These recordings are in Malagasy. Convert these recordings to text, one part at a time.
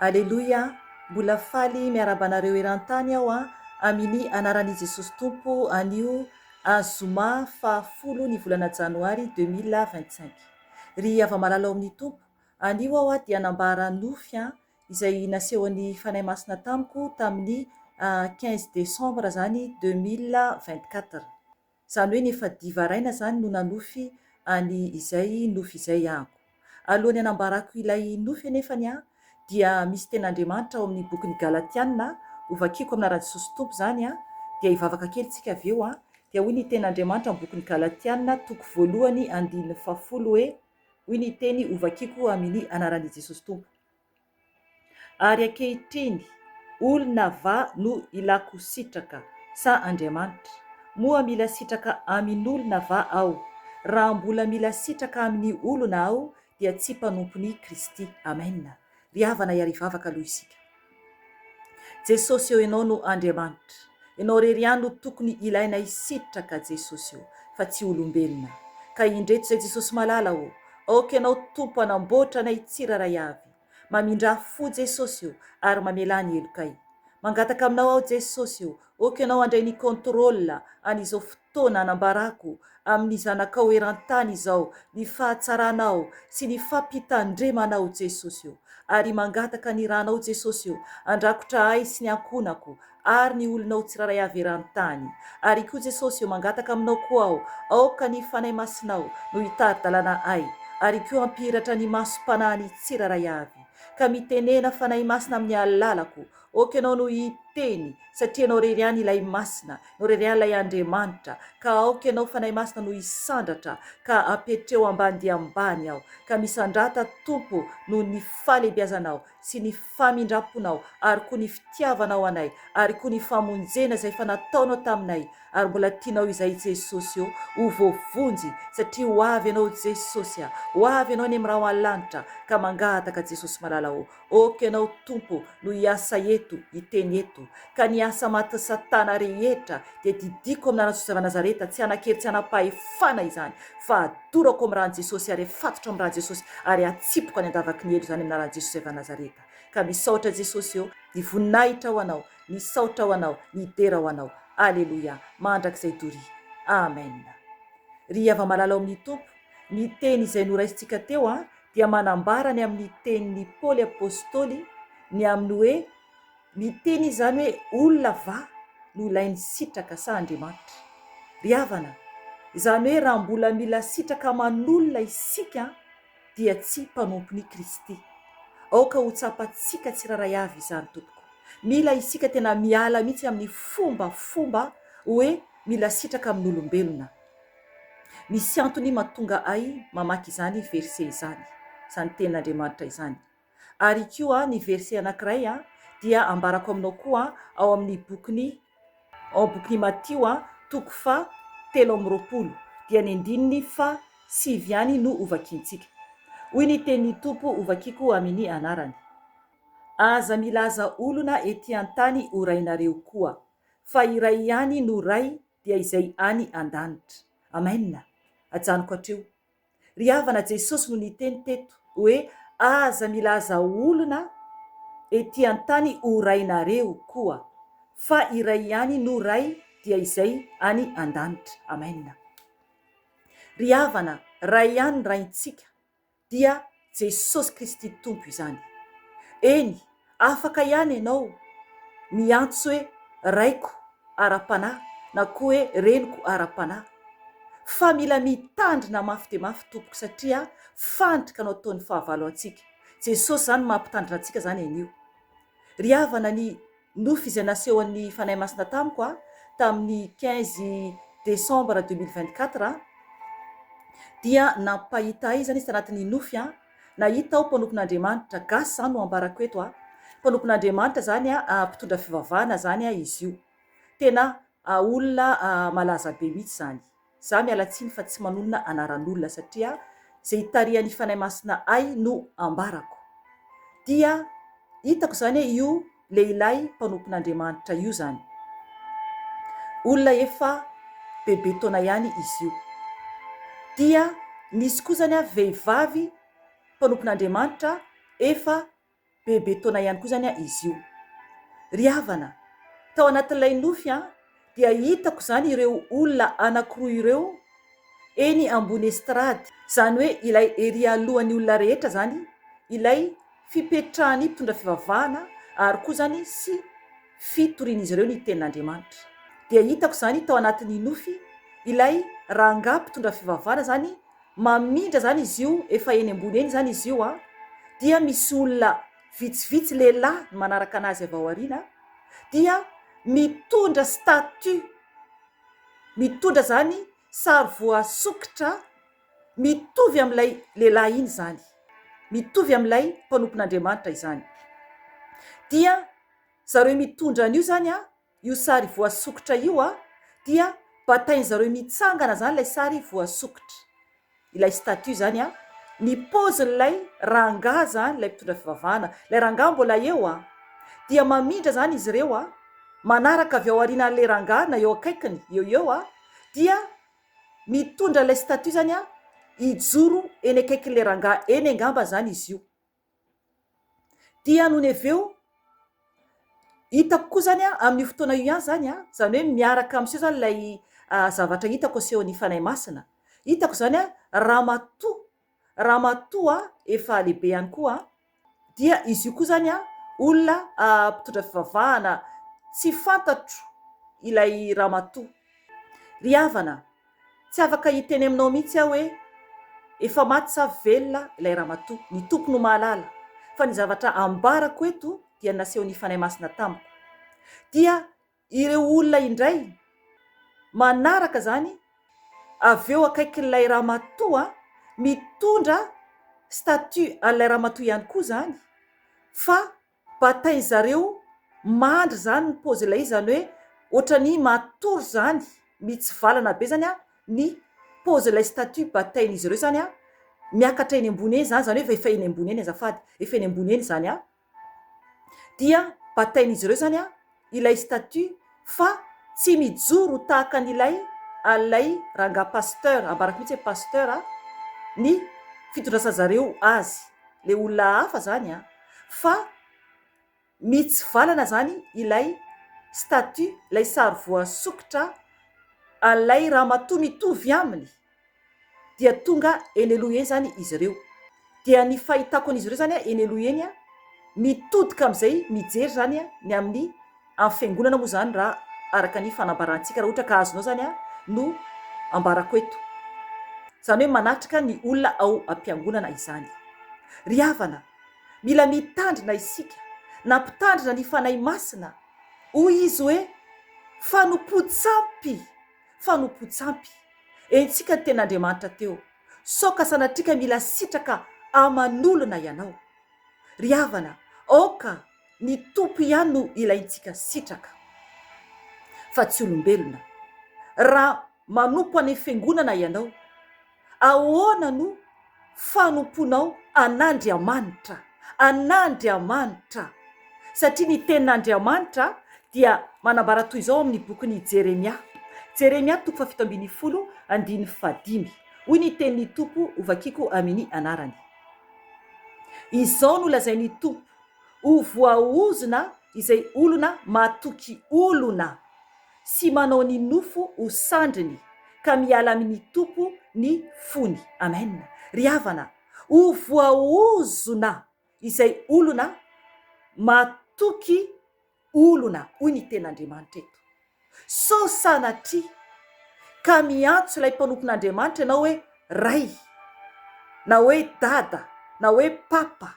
Aleloia! Mbola faly miarahaba anareo eran-tany aho an, amini anaran'i Jesosy Tompo anio an zoma faha folo ny volana janoary 2025. Ry hava-malala ao amin'ny Tompo, anio aho dia nambara nofy an, izay nasehon'ny Fanahy Masina tamiko tamin'ny 15 décembre zany 2024. Izany hoe ny efa diva raina izany no nanofy any izay nofy izay ahako. Alohan'ny hanambarako ilay nofy anefany aho dia misy tenin'Andriamanitra ao amin'ny bokin'ny Galatiana, hovakiako amin'ny anaran'i Jesosy Tompo izany an, dia hivavaka kely tsika avy eo an, dia hoy ny tenin'Andriamanitra amin'ny bokin'ny Galatiana toko voalohany andininy fahafolo hoe, hoy ny teny hovakiako aminy anaran'i Jesosy Tompo. Ary ankehitriny, olona va no ilako sitraka, sa Andriamanitra? Moa mila sitraka amin'olona va aho? Raha mbola mila sitraka amin'ny olona aho, dia tsy mpanompon'i Kristy. Amen. Ry havana hiarivavaka aloha isika. Jesosy ô Ianao no Andriamanitra. Ianao irery ihany no tokony ilainay sitraka Jesosy ô fa tsy olombelona. Ka indreto izay Jesosy malala ô, aoka Ianao Tompo hanamboatra anay tsirairay avy. Mamindrà fo Jesosy ô ary mamelà ny helokay. Mangataka aminao aho Jesosy ô, aoka Ianao handray ny contrôle an'izao fotoana anambarako amin'ny zanakao eran-tany izao ny fahatsaranao sy ny fampitandremanao Jesosy ô, ary mangataka ny ranao Jesosy ô, andrakotra ahy sy ny ankohonako ary ny olonao tsirairay avy eran-tany. Ary koa Jesosy ô, mangataka aminao koa aho, aoka ny Fanahy Masinao no hitari-dalana ahy, ary koa hampihiratra ny masom-panahin'ny tsirairay avy. Ka mitenena Fanahy Masina amin'ny alalako, aoka Ianao no hiteny, satria Ianao irery ihany ilay Masina, Ianao irery ihany ilay Andriamanitra, ka aoka Ianao Fanahy Masina no hisandratra, ka apetreo ambany dia ambany aho, ka misandrata Tompo noho ny fahalehibiazanao sy ny famindram-ponao ary koa ny fitiavanao anay ary koa ny famonjena izay efa nataonao taminay ary mbola tianao izahay Jesosy ô ho voavonjy satria ho avy Ianao Jesosy a ho avy Ianao any amin'ny rahoalanitra ka mangataka Jesosy malala ô ok Ianao Tompo no hiasa eto hiteny eto ka ny asa maty satana rehetra dia didiko amin'ny anaran'i Jesosy avy Nazareta tsy hanan-kery tsy hanam-pahefana izany fa adorako amin'ny ran'i Jesosy ary afatotro amin'ny ran'i Jesosy ary atsipiko any an-davaky ny helo izany amin'ny anaran'i Jesosy avy Nazareta ka misaotra Jesosy ô ny voninahitra ho anao ny saotra ho anao ny dera ho anao Aleloia mandrakizay doria Amen Ry hava-malala ao amin'ny Tompo ny teny izay noraisintsika teo an dia manambara ny amin'ny tenin'i Paoly Apostoly ny amin'ny hoe Miteny izany hoe olona va no ilainy sitraka sa Andriamanitra? Ry havana, izany hoe raha mbola mila sitraka aman'olona isika dia tsy mpanompon'i Kristy. Aoka ho tsapantsika tsirairay avy izany tompoko. Mila isika tena miala mihitsy amin'ny fombafomba hoe mila sitraka amin'olombelona. Misy antony mahatonga ahy mamaky izany verset izany, izany tenin'Andriamanitra izany. Ary koa ny verset anankiray dia ambarako aminao koa ao amin'ny bokin'i ao amin'ny bokin'i Matio toko faha 23 dia ny andininy faha sivy ihany no hovakiantsika. Hoy ny tenin'ny Tompo hovakiko amin'ny anarany. Aza milaza olona ety an-tany ho rainareo koa, fa iray ihany no Ray dia izay any an-danitra. Amen! Ajanoko hatreo. Ry havana Jesosy no niteny teto hoe aza milaza olona ety an-tany ho rainareo koa fa iray ihany no Ray dia izay any an-danitra. Amen. Ry havana Ray ihany ny Raintsika dia Jesosy Kristy Tompo izany. Eny, afaka ihany ianao miantso hoe Raiko ara-panahy na koa hoe Reniko ara-panahy. Fa mila mitandrina mafy dia mafy tompoko satria fandrika no ataon'ny fahavalo antsika. Jesosy izany mampitandrina antsika izany anio. Ry havana ny nofy izay nasehon'ny Fanahy Masina tamiko a tamin'ny 15 décembre 2024 dia nampahita ahy izany izy tanatin'ny nofy a, nahita aho mpanompon'Andriamanitra, gasy izany no ambarako eto a, mpanompon'Andriamanitra izany a, mpitondra fivavahana izany a izy io, tena olona malaza be mihitsy izany. Za miala tsiny fa tsy manonona anaran'olona satria ze itarihan'ny Fanahy Masina ahy no ambarako. Dia hitako zany hoe io lehilahy mpanompon'Andriamanitra io zany. Olona efa bebe taona ihany izy io. Dia nisy koa zany vehivavy mpanompon'Andriamanitra efa. Bebe taona ihany koa izany izy io. Ry havana, tao anatin'ilay nofy dia hitako izany ireo olona anankiroa ireo eny ambony estrade, izany hoe ilay ery alohan'ny olona rehetra izany ilay fipetrahan'ny mpitondra fivavahana ary koa izany sy fitorian'izy ireo ny tenin'Andriamanitra. Dia hitako izany tao anatin'ny nofy ilay rangahy mpitondra fivavahana izany Mamindra zany izy io, efa eny ambony eny zany izy io an, dia misy olona vitsivitsy lehilahy no manaraka anazy avy ao aoriana, dia mitondra statue, mitondra zany sary voasokitra mitovy amin'ilay lehilahy iny zany, mitovy amin'ilay mpanompon'Andriamanitra izany. Dia zareo mitondra an'io zany an, Io sary voasokitra io a, dia batain zareo mitsangana zany ilay sary voasokitra, ilay statue zany a, ny paozin'ilay rangahy zany, ilay mpitondra fivavahana, ilay rangahy mbola eo a, dia mamindra zany izy ireo a, manaraka avy ao aorianan'ilay rangahy na eo akaikiny eo eo a, dia mitondra ilay statue zany a, hijoro eny akaikin'ilay rangahy eny angamba zany izy io. Dia nony avy eo, hitako koa izany an, amin'io fotoana io ihany izany an, izany hoe miaraka miseho izany ilay zavatra hitako asehon'ny Fanahy Masina. Hitako izany an, ramatoa, ramatoa efa lehibe ihany koa an, dia izy io koa izany an, olona mpitondra fivavahana, tsy fantatro ilay ramatoa. Ry havana, Tsy afaka hiteny aminao mihitsy aho hoe efa maty sa velona ilay ramatoa. Ny Tompo no mahalala. Fa ny zavatra ambarako eto dia ny nasehon'ny Fanahy Masina tamiko. Dia ireo olona indray manaraka izany avy eo akaikin'ilay ramatoa mitondra statut an'ilay ramatoa ihany koa izany fa Batain zareo mandry zany ny paozy ilay izy zany hoe otrany matory zany mitsivalana be zany ny paozy ilay statue batain'izy ireo zany miakatra eny ambony eny zany zany hoe efa eny ambony eny azafady efa eny ambony eny zany dia batain'izy ireo zany ilay statue fa tsy mijoro tahaka an'ilay an'ilay rangahy pasteur ambarako mihitsy hoe pasteur ny fitondrasan'zareo azy le olona hafa zany an fa mitsivalana zany ilay statue ilay sary voasokitra an'ilay ramatoa mitovy aminy dia tonga eny aloha eny zany izy ireo dia ny fahitako an'izy ireo zany eny aloha eny mitodika amin'izay mijery zany ny amin'ny amin'ny fiangonana moa zany raha araka ny fanambarantsika raha ohatra ka azonao zany no ambarako eto zany hoe manatrika ny olona ao am-piangonana izany ry havana mila mitandrina isika nampitandrina ny Fanahy Masina hoy izy hoe fanompoan-tsampy fanompoan-tsampy. Henontsika ny tenin'Andriamanitra teo. Sao ka sanatria ka mila sitraka aman'olona ianao. Ry havana, aoka ny Tompo ihany no ilaintsika sitraka, fa tsy olombelona. Raha manompo any fiangonana ianao, Ahoana no fanompoanao an'Andriamanitra? An'Andriamanitra! Satria ny Tenin'Andriamanitra dia manambara toy izao amin'ny bokin'i Jeremia. Jeremia toko faha-17 andininy fahadimy. Hoy ny tenin'ny Tompo hovakiko amin'ny anarany. Izao no lazain'ny Tompo, Ho voaozona izay olona matoky olona. sy manao ny nofo ho sandriny ka miala amin' ny Tompo ny fony. Amen. Ry havana, ho voaozona izay olona matoky olona, hoy ny Tenin'Andriamanitra eto. Sao sanatria ka miantso ilay mpanompon'Andriamanitra ianao hoe Ray, na hoe Dada, na hoe Papa,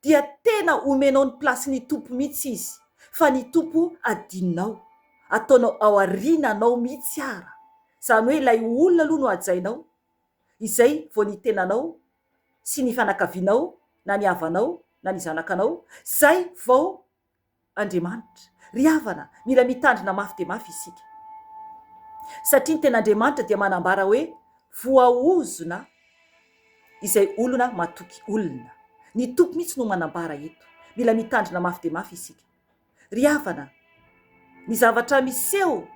dia tena omenao ny place ny Tompo mihitsy izy fa ny Tompo adinonao, ataonao ao aoriananao mihitsy ara, izany hoe ilay olona aloha no hajainao, izay vao ny tenanao sy ny fianakavianao na ny havanao na ny zanakanao, zay vao Andriamanitra. Ry havana, mila mitandrina mafy dia mafy isika. Satria ny Tenin'Andriamanitra dia manambara hoe voaozona izay olona matoky olona. Ny Tompo mihitsy no manambara eto. Mila mitandrina mafy dia mafy isika. Ry havana, ny zavatra miseho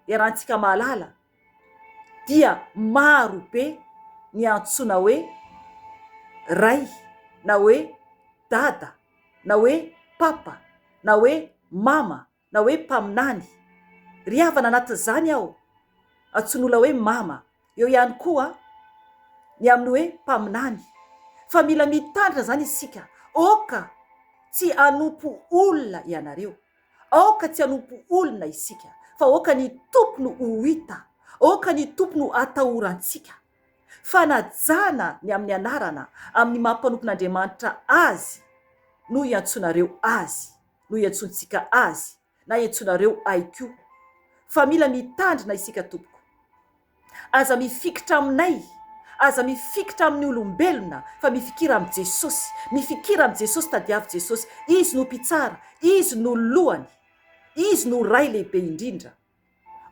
iarahantsika mahalala dia maro be ny antsoina hoe ray na hoe dada. na hoe papa, na hoe mama, na hoe mpaminany. Ry havana anatin'izany aho, antsoin'olona hoe mama, eo ihany koa ny amin'ny hoe mpaminany. Fa mila mitandrina izany isika, aoka tsy hanompo olona ianareo, aoka tsy hanompo olona isika, fa aoka ny Tompo no ho hita, aoka ny Tompo no hatahorantsika. Fanajana ny amin'ny anarana, amin'ny maha mpanompon'Andriamanitra azy no iantsoanareo azy, no iantsoantsika azy, na iantsoanareo ahy koa. Fa mila mitandrina isika tompoko. Aza mifikitra aminay, aza mifikitra amin'ny olombelona fa mifikira amin'i Jesosy, mifikira amin'i Jesosy, tadiavo Jesosy, Izy no mpitsara, Izy no lohany, Izy no Ray lehibe indrindra.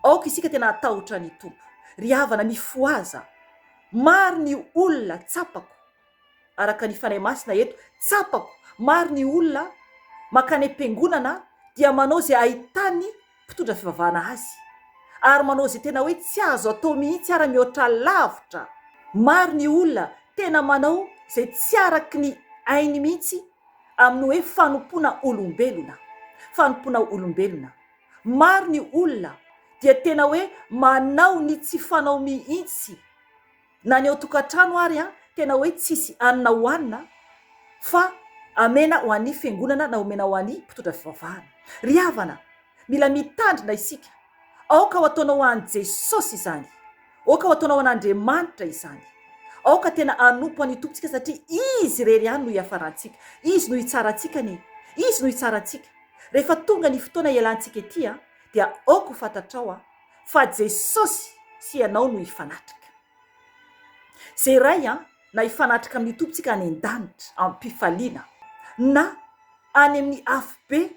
Aoka isika tena hatahotra ny Tompo. Ry havana mifohaza. Maro ny olona tsapako, araka ny Fanahy Masina eto, tsapako, maro ny olona mankany am-piangonana dia manao izay ahitany mpitondra fivavahana azy. Ary manao izay tena hoe tsy azo atao mihitsy ara mihoatra lavitra. Maro ny olona tena manao izay tsy araky ny ainy mihitsy amin'ny hoe fanompoana olombelona. Fanompoana olombelona. Maro ny olona dia tena hoe manao ny tsy fanao mihitsy na ny ao tokantrano ary an, tena hoe tsisy hanina hohanina fa amena ho an'ny fiangonana na omena ho an'ny mpitondra fivavahana. Ry havana, mila mitandrina isika, aoka ho ataonao ho an'i Jesosy izany, aoka ho ataonao ho an'Andriamanitra izany, aoka tena hanompo an'i Tompontsika satria Izy irery ihany no hiafarantsika, Izy no hitsara antsika anie, Izy no hitsara antsika. Rehefa tonga ny fotoana hialantsika ety an, dia aoka ho fantatrao an, fa Jesosy sy ianao no hifanatrika. Izay iray an, na hifanatrika amin'ny Tompo tsika any an-danitra, am-pifaliana, na any amin'ny afobe,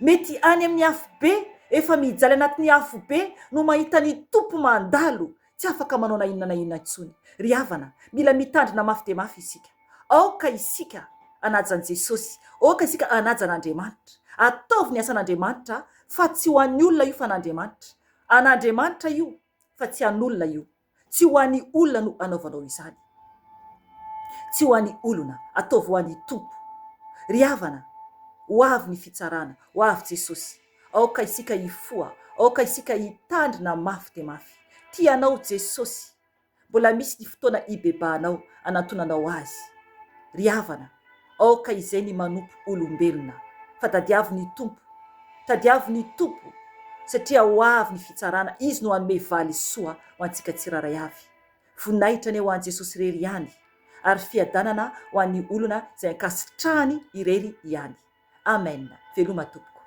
mety any amin'ny afobe, efa mijaly anatin'ny afobe no mahita ny Tompo mandalo, tsy afaka manao na inona na inona intsony. Ry havana, mila mitandrina mafy dia mafy isika. Aoka isika hanaja an'i Jesosy. Aoka isika hanaja an'Andriamanitra. Ataovy ny asan'Andriamanitra fa tsy ho an'ny olona io fa an'Andriamanitra. An'Andriamanitra io fa tsy an'olona io. Tsy ho an'ny olona no anaovanao izany. Tsy ho an'ny olona. Ataovy ho an'ny Tompo. Ry havana, ho avy ny fitsarana. Ho avy Jesosy. Aoka isika hifoha. Aoka isika hitandrina mafy dia mafy. Tia anao Jesosy. Mbola misy ny fotoana hibebahanao hanantonanao Azy. Ry havana, aoka izay ny manompo olombelona, fa tadiavo ny Tompo. Tadiavo ny Tompo, satria ho avy ny fitsarana, Izy no hanome valisoa ho antsika tsirairay avy. Voninahitra anie ho an'i Jesosy irery ihany, ary fiadanana ho an'ny olona izay ankasitrahany irery ihany. Amen. Veloma tompoko.